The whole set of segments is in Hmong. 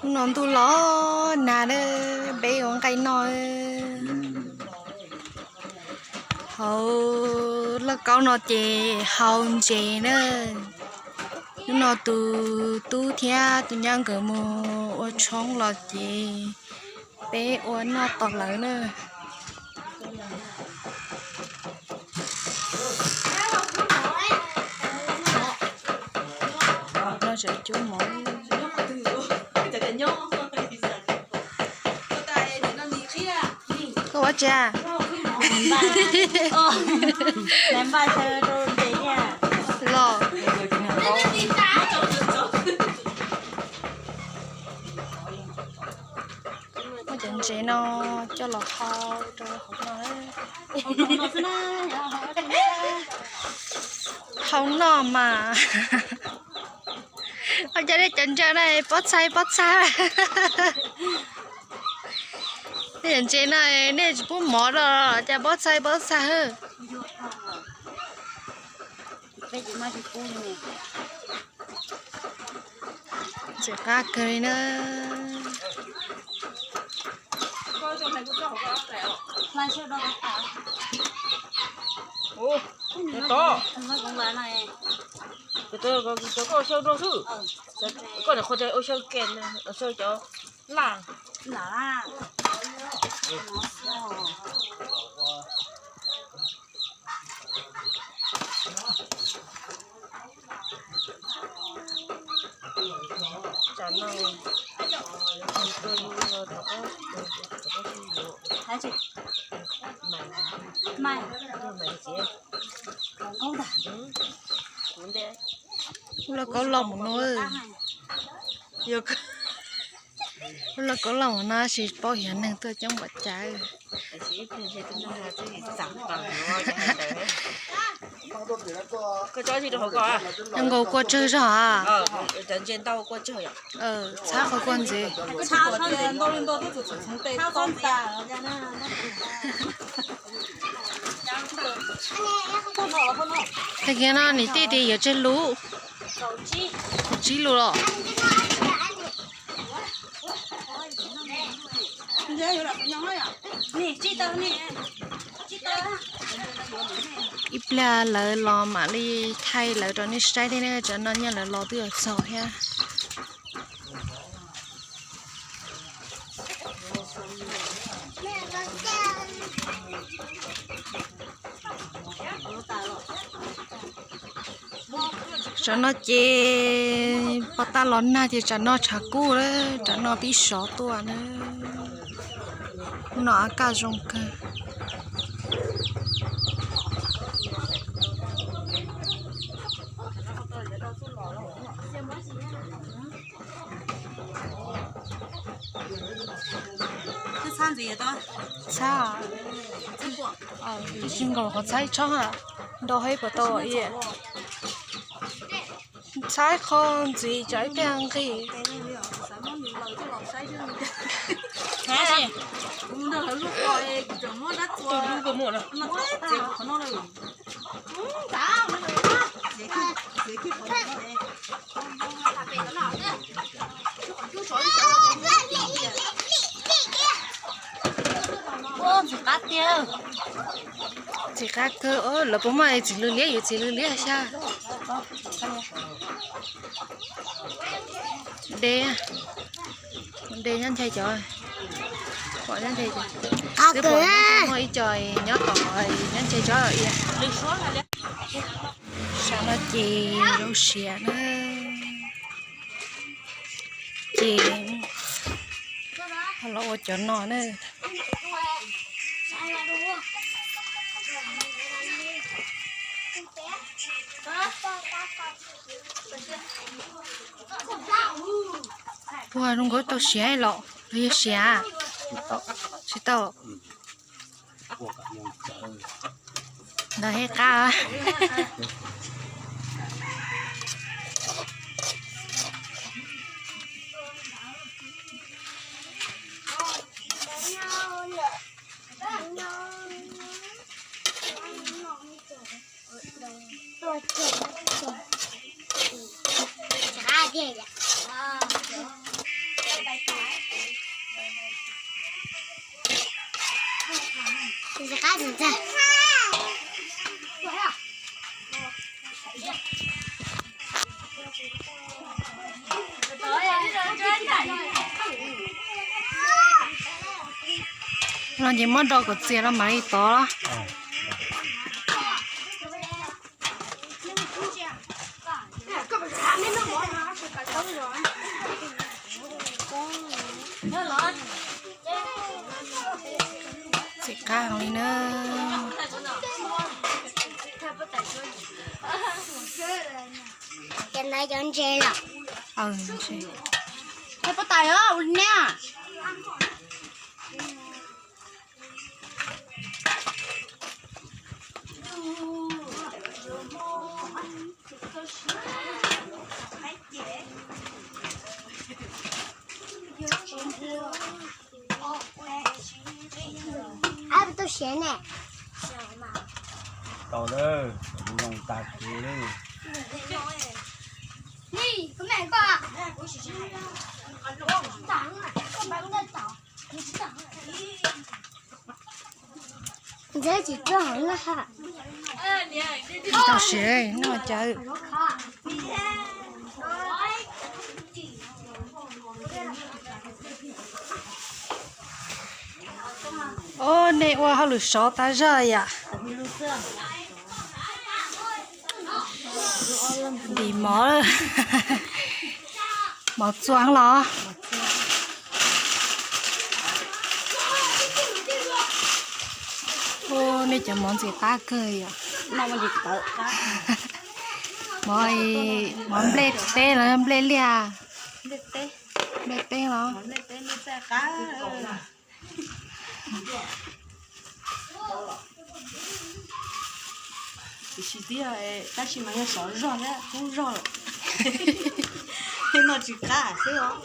Hnub no ntuj los nag na, peb ua nqaij noj. Hauv lauj kaub no ces hau ntses na. Hnub no tus tub thiab tus nyab nkawd mus ua tshoob los ces peb ua noj tos lawv na. No tseem cub mov. Koj ua tsi? Los. Muab cov ntses no coj los hau rau hauv no. Hau noj mas. Ua cas nej cov ntses no pob txha pob txha? Nej cov ntses no nej tsis pub mov rau los cas pob txha pob txha. Ntxim qab kawg li na. Koj ua xyaw rau xwb, koj niam qhuav tias ua xyaw ke, ua xyaw cov laj. Lauj kaub los mus no, lauj kaub los mus no tsis paub xyov neeg tuaj coob npaum cas. Nkaus kua tsawg zog a? Txhab qhov kua ntxiv. Tag kis no niam tij tias yuav tsawg lub? Tsib lub los? Ib pliag lawv los mam li thaij lawv rau nej saib thiab ne, tsam no nyiaj lawv los twb yuav txog thiab. Tsam no ces pov tag los nag ces tsam no tshav kub lawm, tsam no pib sov tuaj na. Hnub no av kaj zoo kawg. Txhab, tsis nkaus qhov txhab ib tsob, nrau hauv puas tau. Txhab qhov ntxiv tsam ib pliag nqig. Ntxim qab tiag. Ntxim qab kawg, lawv puas muaj txiv lws liab, yuav txiv lws liab xyab. De, de nyob nche cov, pom nyob nche cov. Twb pom muaj ib co nyob tom nyob nche cov. Sam no ces zoo siav na. Ces los ua cov no na. Puag zoo nkauj tau siav los los yog siav? Tsis tau. Ntawd hej qab. No ces muab do kom txias los mam li tov los. Txias qab heev li na. Cov ntawd cov ntses los? Ntses. Pob tais os, ua li ne. Ab, tau siav ne. Tau lawm, zoo tag kev lawm. Ntxawm tsis tuaj hauv na ha. Tau siav noj cas. Ob, nej ua hauj lwm sov tas zog yam. Ntim mov, mov txua los. Ua, nej cov mov ntxim qab kawg yom. Mov, mov nplej teb los nplej liaj? Nplej teb los? Tiam sis twb yog, tab sis mas yog sov zog thiab kub zog lawm, noj tsis qab xwb os.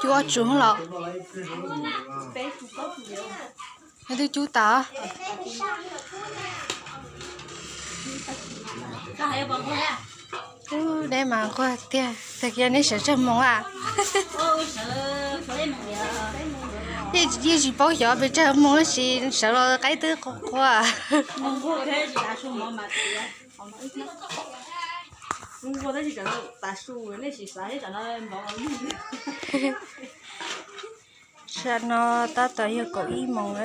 Cub ob tsuv los? Twb cub tas. Ub, deb mas nquag tiag, tag kis neb sawv tsawg moos a? Yeej tsis paub xyov pes tsawg moos, tab sis sawv los qaib twb qhuav qhuav. Tsam no tab tom yog kaum ib moos,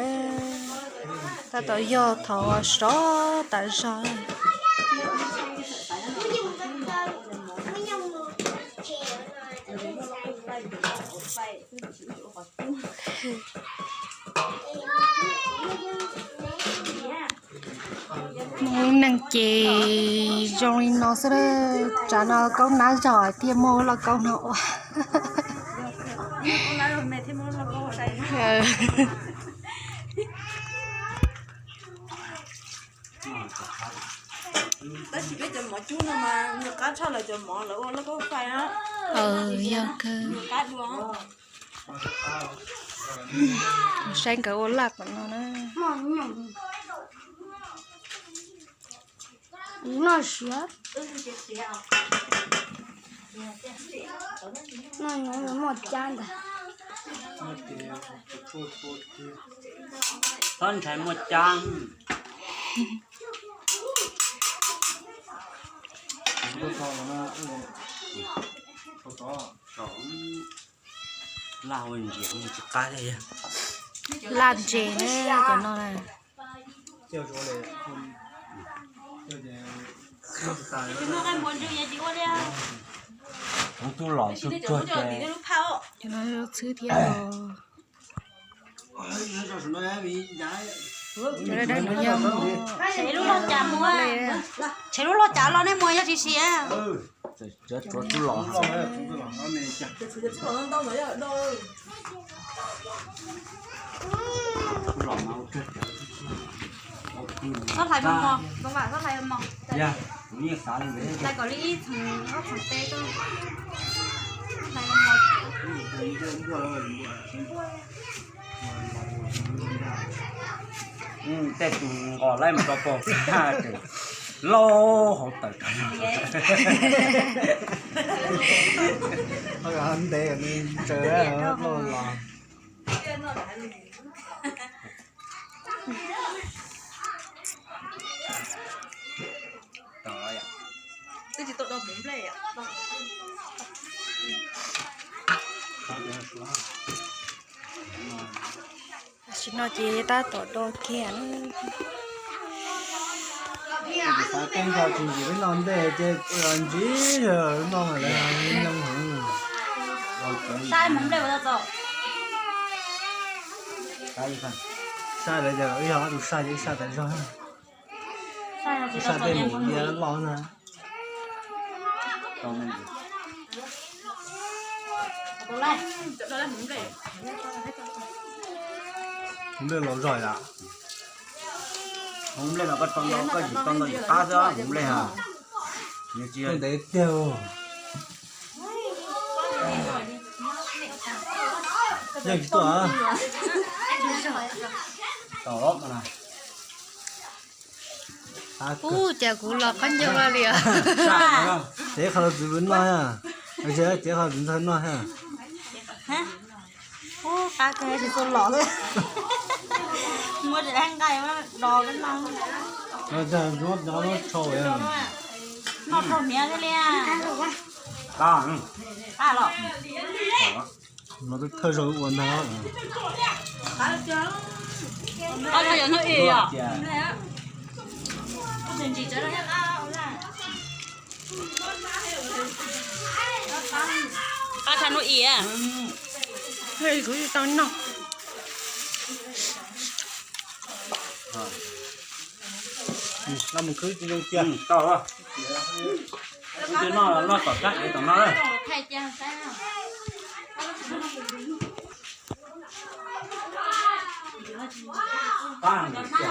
tab tom yog thaum sov tas zog. Muaj lub neej ces zoo li no xwb, tsam no kaub nab zog thiaj muaj lub lauj kaub no ua. Tab sis peb cov mov cub no mas nws qab tshaj lawv cov mov lawv ua lauj kaub fais na. Yog kawg. Saib nkawd ua laj tom no na. Noj siav. Noj nyob muaj cab ntag. Txhob ntshai muaj cab. Laj ua ntses tsis qab li. Laj ntses na, cov no na. Kuv tub los tub tsuag ces cov no txhwb thiab os. Tshev lub loj cas los nej muag yog tsis siav. Txhob hlais mos, txhob hlais mos. Hlais kom li ib txheem ob txheem te xwb. Tej tus nqos laib mus rau pog tsis haj tseem laub hauv tawm. Ntev tsaws los. Tam sim no ces tab tom do kiag. Xav tej nkaus tsis ntsim lub no ntej ces ntsib no lawm, nyob heev. Sai lawm ces wb yog ob tug sai ces wb sai tas zog. Wb sai tej mus diav loj na. Hauv nplej los zog yom. Hauv nplej los koj tso ntau, koj tsis tso ntau yus qab xwb hauv nplej ha. Ntev tiag. Yeej tsis tuaj. Ub, cas kuv los qab ncauj li os. Cev qhov txwv noj, cev qhov txwv ntxawg noj. Ub, qab kawg tsis txua los xwb. Muab tsis dab nqaij mas do koj noj. Noj rau hniav thiab li. Qab los. No twb thawj zaug ua ntag. Qab thaj hnub ib yom. Qab thaj hnub ib. Kuv tsis tau noj. Los mus khwb tsis zoo tiag. Tau. Wb twb noj los noj tom kab ev tom no lawm. Qab ntawm tias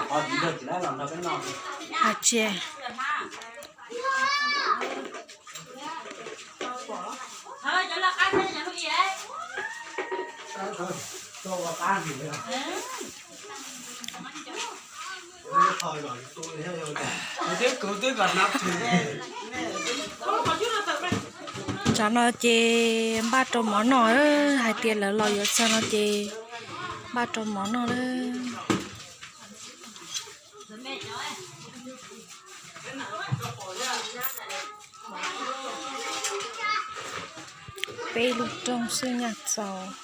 qhov tsis ntawd tsis laib los nrog peb noj. Hais tias Tsam no ces npaj rau mov noj, hais tias lawv los yuav txog no ces npaj rau mov noj lawm. Peb lub rooj xwb nyaj txaus.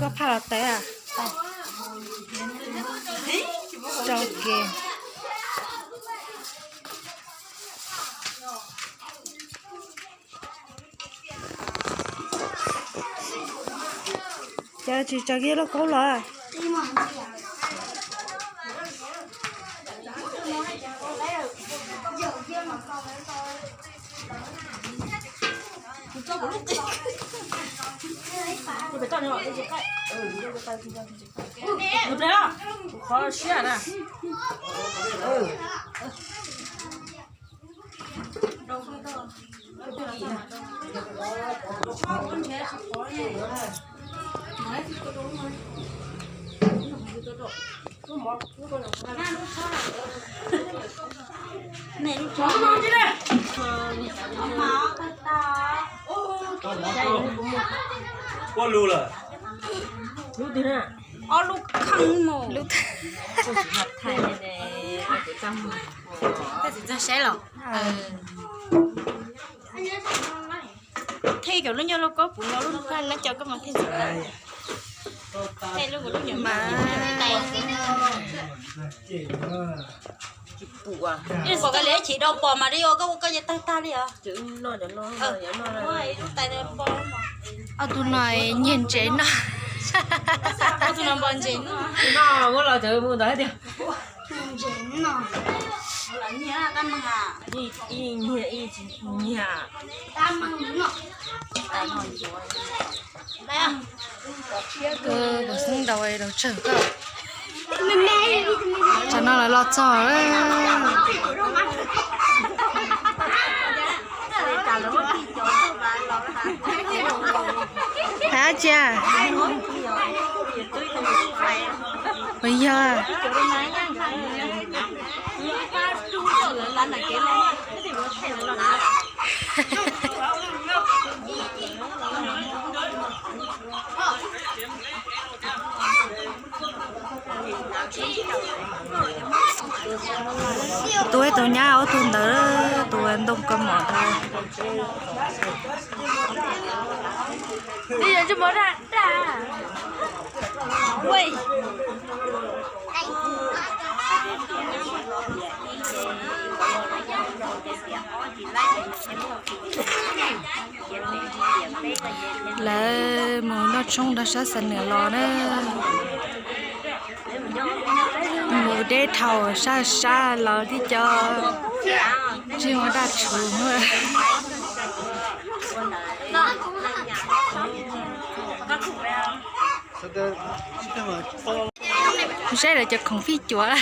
Koj phaj los tawv a? Rau ke. Cas tsis tsaws kiag lauj kaub los? Qhov siab na. Ua lus lawm. Lub twg na? Ob lub kheej mus. Lub thaij. Txiv txog saib los. Thiaj cov lub nyuag lub koj puv no lub koj no cov koj mas thiaj txog. Thiaj lub lub nyuag mas. Pom koj liam chim rau pom mas li ua koj ua koj yeej tawg tag li os. Ob tug no nyiag ntses noj. Ob tug no npog ntses noj. Noj muab los tsev mus ntawd tiag. Ntses noj. Ib nyiag ib tsis nyiag. Koj xeeb nraus daus tsawg koj. Tsam no lawv los txog lawm. Hais dab tsi? Puas yog? Tus ib tug nyab ua tus ntawd, tus ntoo kaus mom ntawd. Lawv mus noj tshoob nrog sab Xam Nuam los na. Mus deb dhau sab sab los thiab cov tsis muaj dab tshua. Saib lawv cov khoom fij cuav.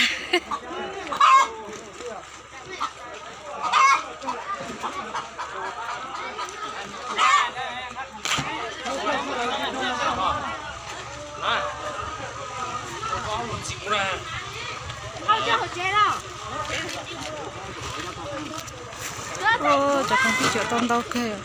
Cov khoom fij cuav tau ntau kawg.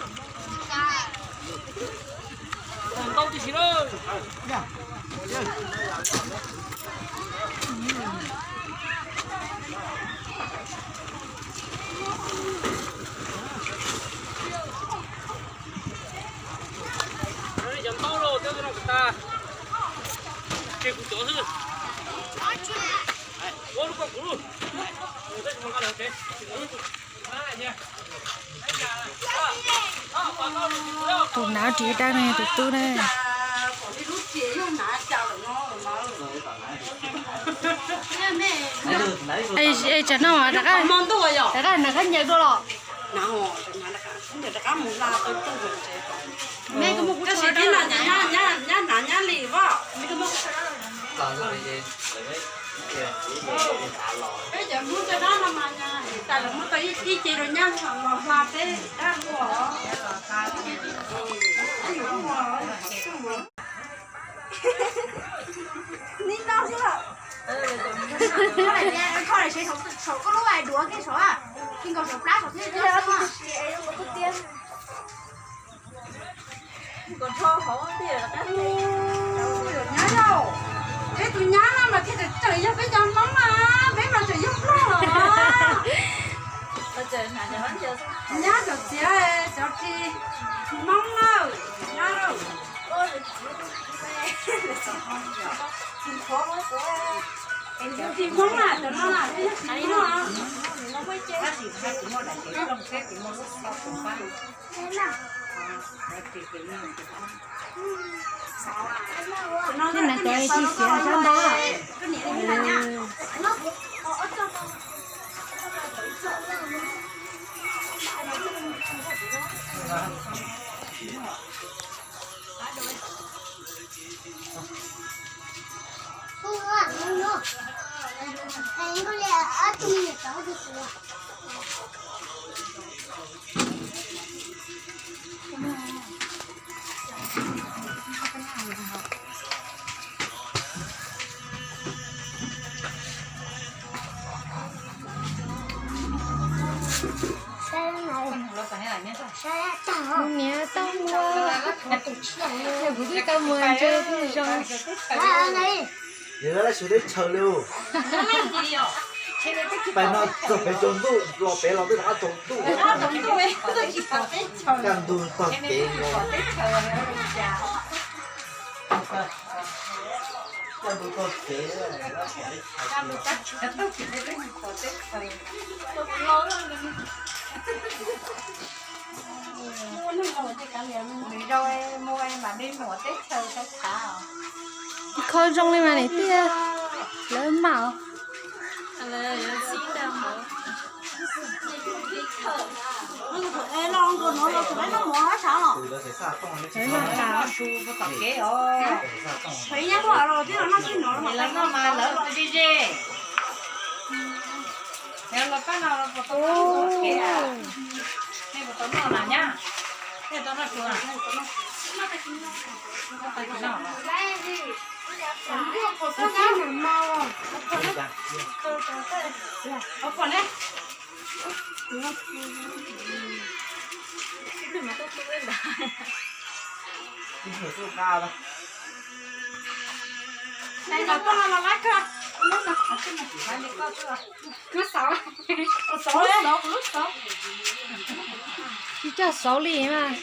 Tus nav ris dab ne tus tub ne. Es tsam no rov qab, rov qab nws qab ncaws dua los. Nyab yau, peb tus nyab no mas thiaj tseem yog peb cov Hmoob na, peb mas tseem yog Nplog los. Nyab cov txiav cov ris Hmoob na, nyab lauj. Cov ris Hmoob na, cov no na, peb yog tsis Hmoob. Tej no cov tsis siav sab nraud. Niam tau mus, kuv twb tau mus ntshe twb zoo. Yog lawv lab su teb chaws li. Pais no txog pem tsaus ntuj, los pem los twb rov qab tsaus ntuj. Kaj ntug tog kev los. Kaj ntug tog kev. Kho zoo li mas niam tij, lawv mam. Lawv noj mas lawv los ze ze. Los pab no puas tau noj kev a? Nej puas tau noj mas nyab? Nej tau noj tsuag? Hauv pom ne. Tsis coj xauv li mas.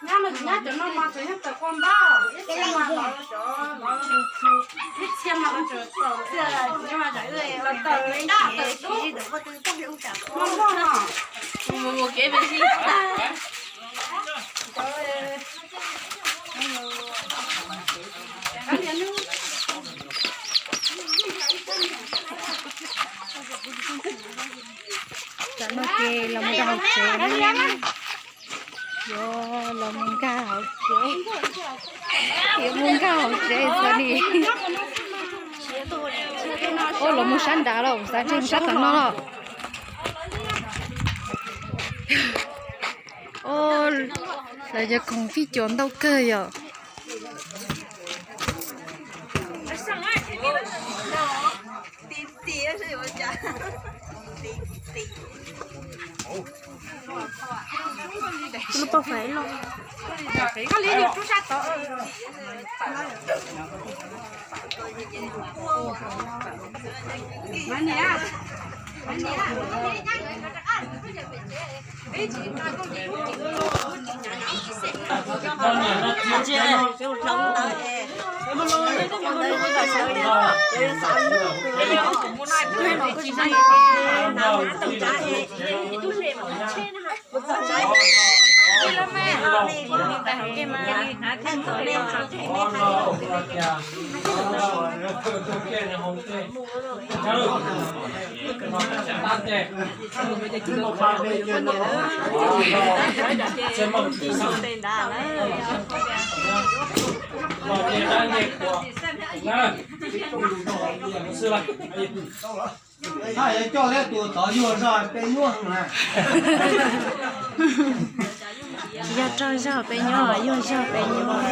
Nyab no tsis nyab cov no mas tseem yog tawm qua npab, ib txhia mas lawv tseem tawm, tawm daj tawm dub. Muaj muaj no. Tam no ces los mus nkag hauv tsev na. Yuav los mus nkag hauv tsev. Yuav mus nkag hauv tsev txog li. Ua los mus sab nrad los, xav ntshe mus sab tom no los. Lawv cov khoom fij cuam ntau kawg yom. Haj yuav coj thiab tus tod yuag zog peb nyuaj na. Tsis yog raug zog peb nyuaj, yuag zog peb nyuaj.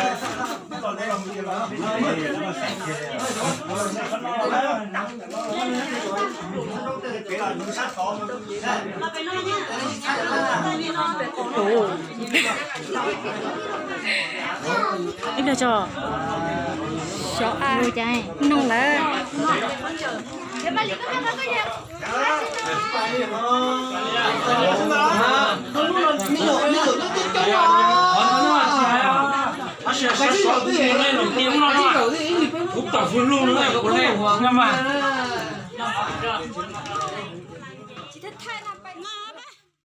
Ib los tso. Xyov a, noog lawm. Kuv tom fuj lug no kuv le mas.